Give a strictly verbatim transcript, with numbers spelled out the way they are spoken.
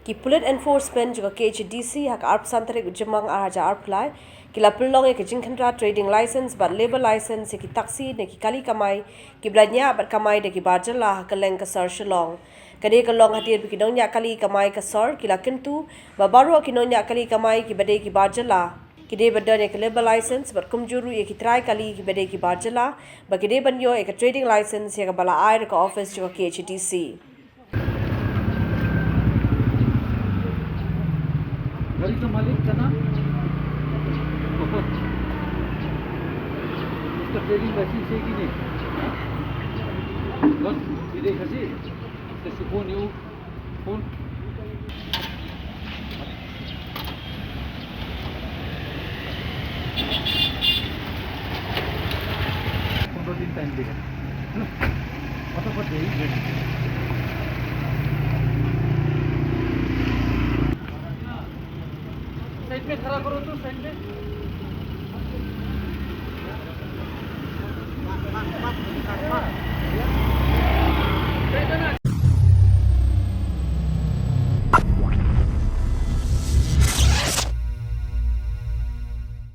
Ki pulit enforcement jong ka K H A D C ha ka arphew san tarik u Jymmang ar hajar arphew lai ki la pynlong ïa ka jingkhynra trading license bad labour license ïa ki taxi ne ki kali kamai kiba la ñiah bad kamai da ki bar jylla ha kylleng ka sor Shillong. Kane ka long hadien ba ki nongñiah kali kamai ka sor ki la kyntu ba baroh ki nongñiah kali kamai kiba dei ki bar jylla ki dei ban don ïa ka labour license bad kumjuh ruh ïa ki trai kali kiba dei ki bar jylla ba ki dei ban ïoh ïa ka trading license ïa kaba la ai da ka office jong ka K H A D C. गाड़ी का मालिक का नाम? मोहम्मद। उसका ट्रेडिंग लाइसेंस है कि नहीं? बस, ये देख हसी। इसका फोन यू, फोन। पन्द्रह दिन टाइम देगा। फटाफट जाइए। साइड में खड़ा करो तो, साइड में।